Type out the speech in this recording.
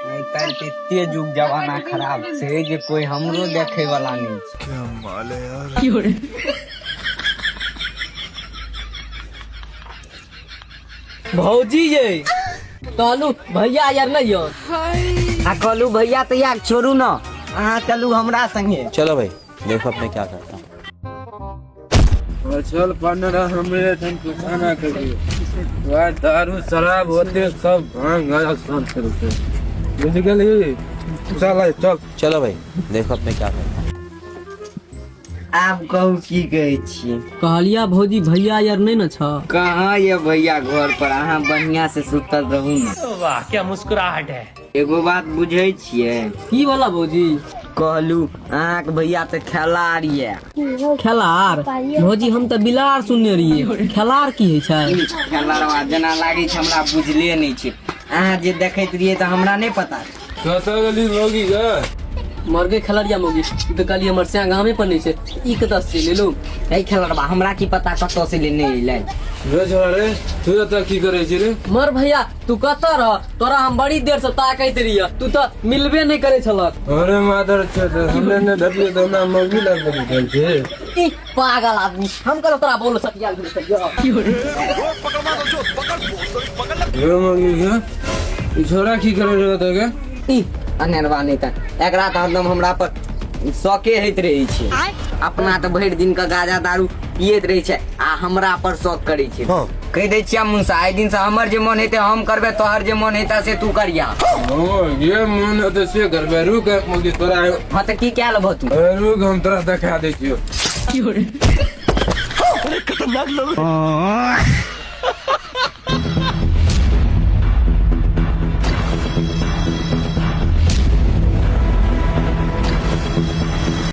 आइ काल्हि के एते युग जमाना खराब छै जे कोई हमरो देखे वाला नहि छै। क्या माल है यार। भौजी ये कहलू भैया यार नहीं हो। आ कहलू भैया तऽ यार छोड़ू न, अहाँ चलू हमरा संगे। चलो भाई देखो अब मैं क्या करता हूँ। चल पार्टनर, हमरे एठन तू खाना करियो, वएह दारू शराब होते सब भांग गांजा सब चलते, बुझ गेलही? चल आइ, चल। चलो भाई देखो अब मैं क्या करता हूँ। आब कहू की कहै छियै? कहलिया भौजी भैया यार नहीं न छ। कहाँ ये भैया घर पर, अहाँ बढ़िया से सुतल रहू न। वाह क्या मुस्कुराहट है। एगो बात बुझै छियै? की वाला भौजी? कहलू अहाँके भैया तऽ खेलाड़ ये। खेलार? भौजी हम तऽ बिलार सुनने रहियै, खेलार की होइ छै? खेलाड़वा जेना लागै छै, हमरा बुझले नहि छै। अहाँ जे देखैत रहियै तऽ हमरा नहि पता। कतऽ गेली मौगी गे? मर गए खेलरिया मौगी, ई तऽ कहलियै हमर सैं गामे पर नहि छै, ई कतऽ से चलि एलौ? हे खेलड़वा, हमरा की पता कतऽ से लेने एलै। रे छोरा रे, तू एतऽ की करै छी रे? मर भैया, तू कतऽ रह? तोरा हम बड़ी देर से ताकैत रहियै, तू तऽ मिलबे नहि करै छलक। अरे मादर चोद, हमरे नहि भेटलियै तऽ हमरा मौगी लग भेटल छै। ई पागल आदमी, हम कहलहुँ तोरा बोल सटिया गेल सटिया। रे मौगी गे, ई छोरा की करै रहै ओतऽ गे? ई अनेरवा नहि तऽ एकरा तऽ हरदम हमरा पर शौके होइत रहै छै। अपना तऽ भरि दिन के गाजा दारू पियैत रहै छै आ हमरा पर शौक करै छै। कहि दै छियै मुनसा, आइ दिन से हमर जे मन हेतै हम करबै, तोहर जे मन हेतै से तू करिया। हँ, जे मन हेतै से करबै। रुक मौगी तोरा। हँ तऽ की कए लेबह तू? अरे रुक, हम तोरा देखा दै छियौ।